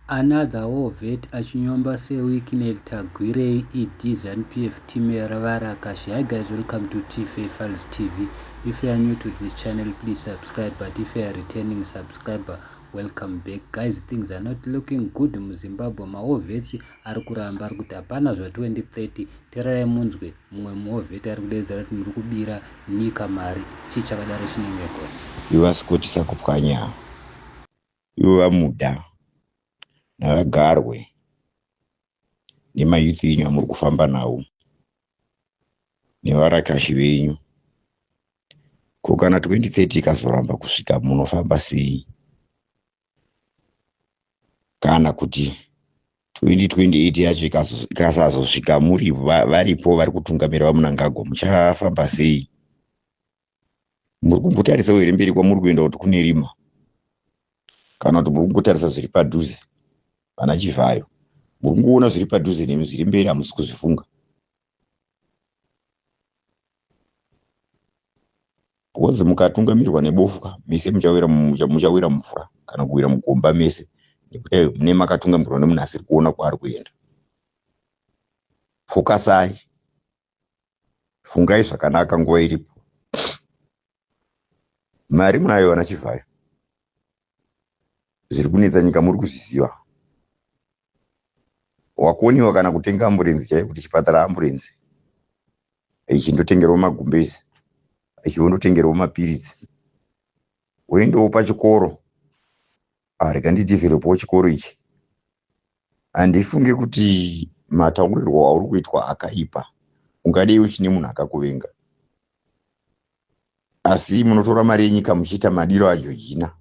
Another war vet achinyomba Sir Wicknell Tagwirei ED Zanu PF team yaRavarakashi. Hi guys, welcome to TFA Files TV. If you are new to this channel, please subscribe. But if you are returning subscriber, welcome back. Guys, things are not looking good muZimbabwe. Mawar vets ari kuramba ari kuti hapana zva 2030. Tererai munzwe mumwe muwar vet ari kudedzera kuti muri kubira nyika mari. Chii chakadaro chinenge ngozi? Iwe vasikotisa kupwanya iwe vamuda navagarwe nemayouth enyu amuri kufamba nawo nevarakashi venyu. Ko kana 2030 ikazoramba kusvika munofamba sei? Kana kuti 2028 yacho ikasazosvika muri varipo vari kutungamira vaMnangagwa, muchafamba sei? Muri kumbotarisawo here mberi kwamuri kuenda kuti kune rima? Kana kuti muri kungotarisa zviri padhuze vana Chivhayo? Muri kungoona zviri padhuze nemi, zviri mberi hamusi kuzvifunga. Because mukatungamirwa nebofu ka, mese muchawira mumvura kana kuwira mugomba mese, nekuti mune makatungamirwa nemunhu asiri kuona kwaari kuenda. Fokasai, fungai zvakanaka nguva iripo. Mari munayo vana Chivhayo, zviri kunetsa nyika muri kuzviziva. Wakoniwa kana kutenga amburenzi chaiyo kuti chipatara amburenzi ichindotengerwa magumbezi, ichiondotengerwa mapiritsi, woendawo pachikoro. Rega ndidhivhelopewo chikoro ichi. Handifunge kuti mataurirwo auri kuitwa akaipa, ungadei uchine munhu akakuvenga. Asi munotora mari yenyika muchiita madiro aJojina,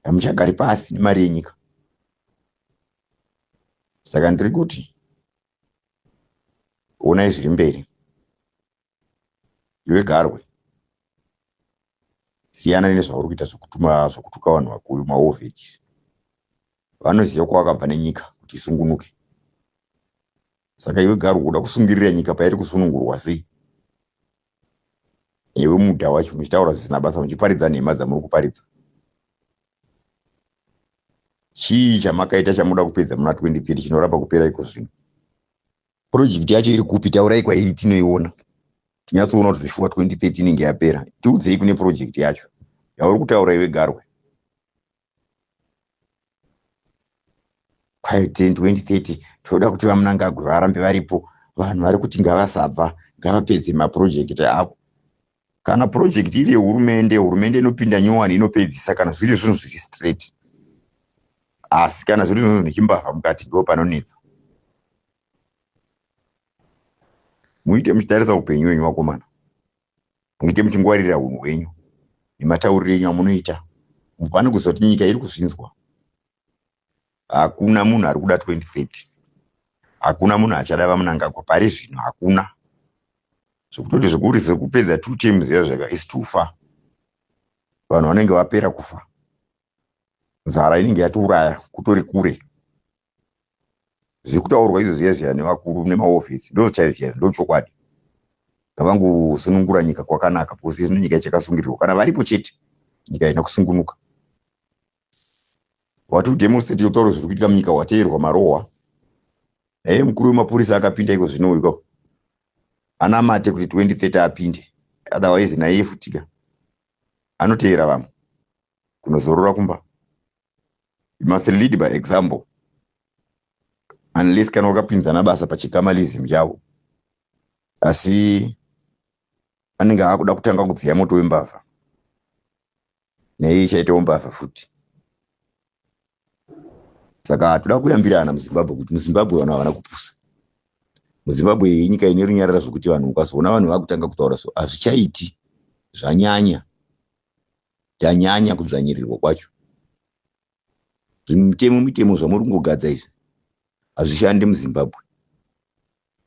hamuchagari pasi nemari yenyika. Saka ndiri kuti onai zviri mberi. Iwe Garwe, siyana nezvauri kuita zvokutuka vanhu vakuru mawar vet. Vanoziva kwavakabva nenyika kuti isungunuke. Saka iwe Garwe uda kusungirira nyika pairi kusunungurwa sei? Iwe mudha wacho muchitaura zvisina basa, muchiparidza nhema dzamuri kuparidza. Chii chamakaita chamuda kupedza muna 2030 chinoramba kupera iko zvino? Project yacho iri kupi? Taurai kwairi tinoiona, tinyatsoona kuti zvishuwa 2030 inenge yapera. Tiudzei kune project yacho yauri kutaura iwe Garwe. 2030 toda kuti vaMnangagwa varambe varipo. Vanhu vari kuti ngavasabva, ngavapedze maprojekti avo. Kana project iri yehurumende, hurumende inopinda nyowani inopedzisa kana zviri zvinhu zviri straight. Asi kana zviri zvinhu zvechimbavha mukati, ndo panonetsa. Muite muchitarisa upenyu hwenyu vakomana, muite muchingwarira unhu hwenyu nematauriro enyu amunoita. Mufane kuziva kuti nyika iri kuzvinzwa. Hakuna munhu ari kuda 2030, hakuna munhu achada vaMnangagwa pari zvino, hakuna. Zvekutoti zvekuri zvekupedza 2 terms zviya zvaka is too far. Vanhu vanenge vapera kufa, nzara inenge yatiuraya, kutori kure. Zviri kutaurwa izvo zviya zviya nevakuru nemahofisi ndo chaizvo chaizvo, ndo chokwadi. Ngavangosunungura nyika kwakanaka, because zvino nyika ichakasungirirwa. Kana varipo chete, nyika haina kusungunuka. Wati udemonstrate kutaura zviri kuitika munyika, wateerwa marohwa. Naye mukuru wemapurisa akapinda iko zvino uyu anamate kuti 2030 apinde, otherwise naiye futika anoteera vamwe kunozorora kumba. You must lead by example, unless kana wakapinzana basa pachikamalism chavo. Asi anenge akuda kutanga kudziya moto wembavha, naiye ichaitawo mbavha futi. Saka toda kuyambirana muZimbabwe kuti muZimbabwe vanhu havana kupusa. MuZimbabwe iyi inyika ine runyarara zvokuti vanhu ukazoona vanhu vakutanga kutaura so hazvichaiti, zvanyanya, tanyanya kudzvanyirirwa kwacho. Zvimitemo mitemo zvamuri kungogadza izvi hazvishandi muZimbabwe,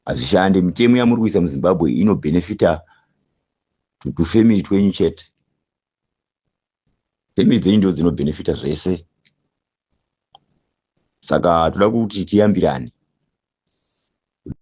hazvishandi. Mitemo yamuri kuisa muZimbabwe inobhenefita tufamily twenyu chete. Family dzenyu ndo dzinobhenefita zvese. Saka toda kuti tiyambirane.